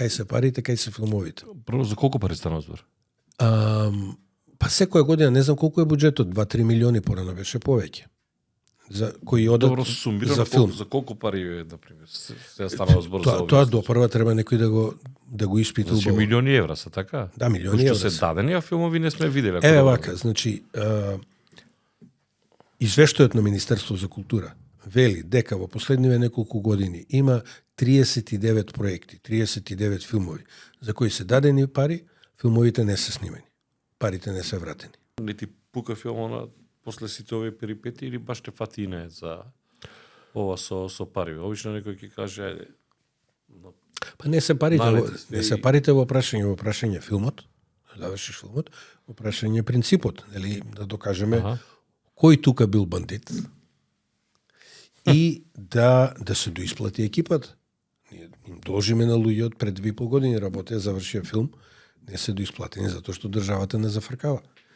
кај се парите, кај се филмовите. Прво, за колку пари стана збор? Па секоја година, не знам колку е буџетот, 2-3 милиони, порано беше повеќе. За кои одат Добро сумирано, за филм. за колку пари е, например, се станува збор за Тоа допрва треба некој да го испита Значи убаво. милиони евра се така? Да, милиони Што евра се дадени, а филмови не сме виделе. ако Еве добро вака, значи, извештајот на Министерство за култура вели дека во последниве неколку години има 39 проекти, 39 филмови, за кои се дадени пари, филмовите не се снимени. Парите не се вратени. не ти пука филмона после сите овие перипети или баш те фати и не за ова со пари. Обично некој ќе каже ајде. Но Па не се парите, Налете не се парите во прашање филмот, да завршиш филмот, во прашање принципот, нели, да докажеме кој тука бил бандит и да се доисплати екипата. Ние им должиме на луѓето пред 2,5 години работеа, завршија филм, не се доисплатени затоа што државата не зафркава.